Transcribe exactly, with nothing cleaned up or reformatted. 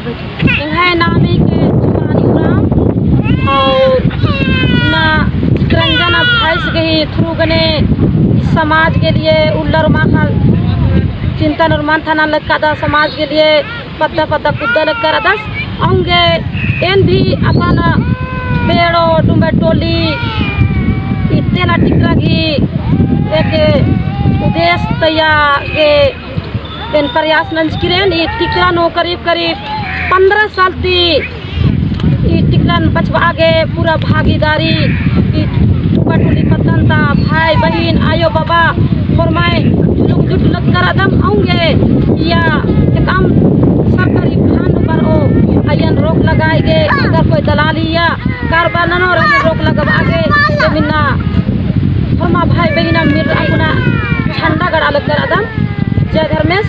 एंग्है नामे के जुवानी उराँव और ना चितरंजन अब भाईस गही through गने समाज के लिए उल्लर माखा चिंतन और मंथन लक्कादा समाज के लिए पद्दा पद्दा कुद्दा लक्कर अदस। औंगे एन भी अपन बेड़ो डुम्बे टोली इत्तेला टिकरा गही एक उद्देश्य तैया गे एन प्रयास नंजकिरेन। ई टिकरा नू करीब करीब पन्द्रह साल ती ई टिकरन बचबआ गे पूरा भागीदारी ई टुका टुली पत्तन ता भाई बहिन आयो बाबा होरमाय लुंगजुट लग करदम। औंगे इया एकअम सरकारी fund बरओ अयन रोक लगाए गे अगर कोई दलाली या कारबार ननोर अयन रोक लगबआ गे एम इन्ना होरमा भाई बहिन मिर अकुना झंडा गड़ा लग करदम। जय धर्मेस।